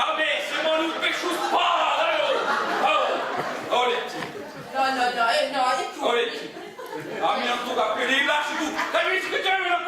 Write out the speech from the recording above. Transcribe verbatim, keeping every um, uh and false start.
Vabbè, semu in un pesciu spada, eh, oh! Oh, oh, Letty. Nò, nò, nò, eh, nò, è tù? Oh, Letty. À mè ùn tocca più, lascia tù. Capisci chì ci hè una